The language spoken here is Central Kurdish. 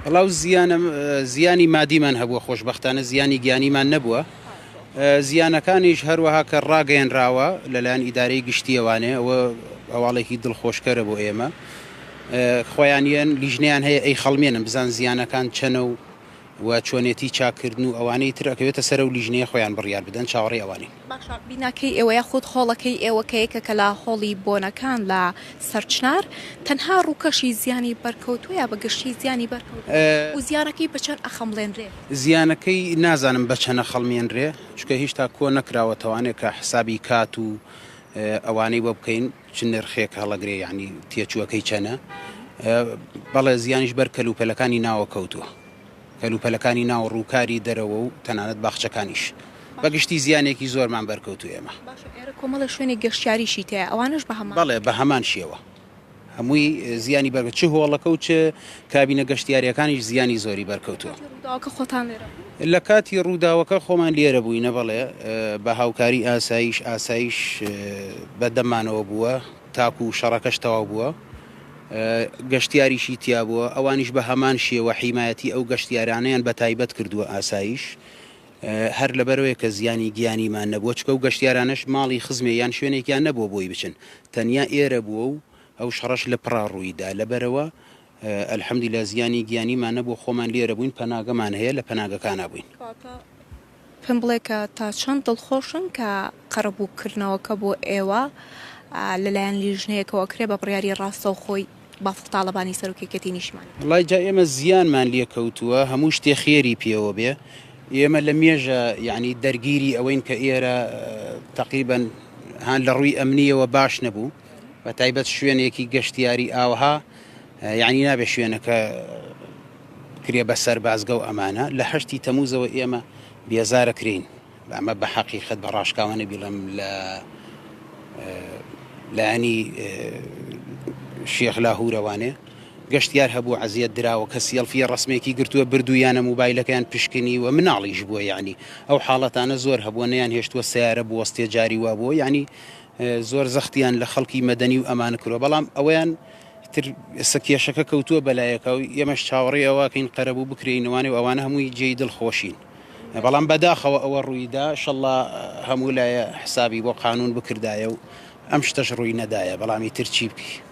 وەڵا ئەو زیانە زیانی مادیمان هەبووە خۆشبەختانە زیانی گیانیمان نەبووە زیانەکانیش هەروەها کە ڕاگەیەنراوە لەلایەن ئیدارەی گشتیەوانێ ئەوە هەواڵێکی دڵخۆشکەرە بۆ ئێمە خۆیان یەن لیژنەیان هەیە ئەی خەڵمێنن بزان زیانەکان چەنە و و چۆنێتی چاککردن و ئەوانەی تر ئەکەوێتە سەر ئەو لیژنەیە خۆیان بڕیار بدەن چاوەڕێی ئەوانین. باشە بیناکەی ئێوە یاخود هۆڵەکەی ئێوە کە یەکێکە لە هۆڵی بۆنەکان لە سەرچنار تەنها ڕووکەشی زیانی بەرکەوتووە یا بە گشتی زیانی بەرکەوتووە و زیانەکەی بە چەند ئەخەمڵێنرێ؟ زیانەکەی نازانم بە چەند ئەخەڵمێنرێ چونکە هیشتا کۆ نەکراوەتەوانێ کە حسابی کات و ئەوانەی بۆ بکەین چ نرخێک هەڵەگرێ یانی تێچووەکەی چەنە بەڵێ زیانیش بەر کەلوپەلەکانی ناوە کەوتووە کەلوپەلەکانی ناو ڕووکاری دەرەوە و تەنانەت باخچەکانیش بە گشتی زیانێکی زۆرمان بەرکەوتو ئێمە. باشە ئێرە کۆمەڵێ شوێنی گەشتیاریشی تیایە ئەوانەش بە هەمان. بەڵێ بە هەمان شێوە هەمووی زیانی بەرکەوت چ هۆڵەکە و چ کابینە گەشتیاریەکانیش زیانی زۆری بەرکەوتووە. لە کاتی ڕووداوەکە خۆتان لێرە بوون؟ لە کاتی ڕووداوەکە خۆمان لێرە بووینە بەڵێ بە هاوکاری ئاسایش ئاسایش بە دەممانەوە بووە تاکو شەڕەکەش تەواو بووە گەشتیاریشی تیا بووە ئەوانیش بە هەمان شێوە حیمایەتی ئەو گەشتیارانەیان بە تایبەت کردووە ئاسایش هەر لەبەرئەوەیە کە زیانی گیانیمان نەبووە، چونکە ئەو گەشتیارانەش ماڵی خزمێ یان شوێنێکیان نەبووە بۆی بچن، تەنیا ئێرە بووە و ئەو شەڕەش لە پڕا ڕووی دا، لەبەرئەوە الحمدللە زیانی گیانیمان نەبووە، خۆمان لێرە بووین، پەناگەمان هەیە، لە پەناگەکانا بووین. کەواتە پێم بڵێ کە تا چەند دڵخۆشن کە قەرەبووکردنەوەکە بۆ ئێوە لەلایەن لیژنەیەکەوە ئەکرێ بە بڕیاری ڕاستەوخۆی بافڵ تاڵەبانی سەرۆک یەکێتی نیشتمانی. وەڵای جا ئێمە زیانمان لێ کەوتووە هەموو شتێ خێری پێوە بێ ئێمە لە مێژە یعنی دەرگیری ئەوەین کە ئێرە تەقریبەن هان لە ڕووی ئەمنیەوە باش نەبوو بە تایبەت شوێنێکی گەشتیاری ئاوها یعنی نابێ شوێنەکە کرێ بە سەربازگە و ئەمانە لە هەشتی تەموزەوە ئێمە بێزارە کرێین ئەمە بە حەقیقەت بە ڕاشکاوانە بیڵێم لە لایەنی شێخ لاهورەوانێ گەشتیار هەبوو عەزیەت دراوە کە سیەڵفیە ڕسمێکی گرتووە بردوویانە موبایلەکەیان پشکنی و مناڵیش بووە یعنی ئەو حاڵەتانە زۆر هەبووە نیان هێشتووە سیارە بوەستێ جاری وا بووە یعنی زۆر زەختیان لە خەڵکی مەدەنی و ئەمانە کردووە بەڵام ئەوەیان تر ئێستا کێشەکە کەوتووە بەلایەکە و ئێمەش چاوەڕێ ئەوەکەین قەرەبوو بکرێینەوانێ و ئەوانە هەمووی جێی دڵخۆشین. بەڵام بەداخەوە ئەوە ڕوویدا شەڵا هەموو لایە حسابی بۆ قانون بکردایە و ئەم شتەش ڕووی نەدایە بەڵام ئیتر چی بکەی.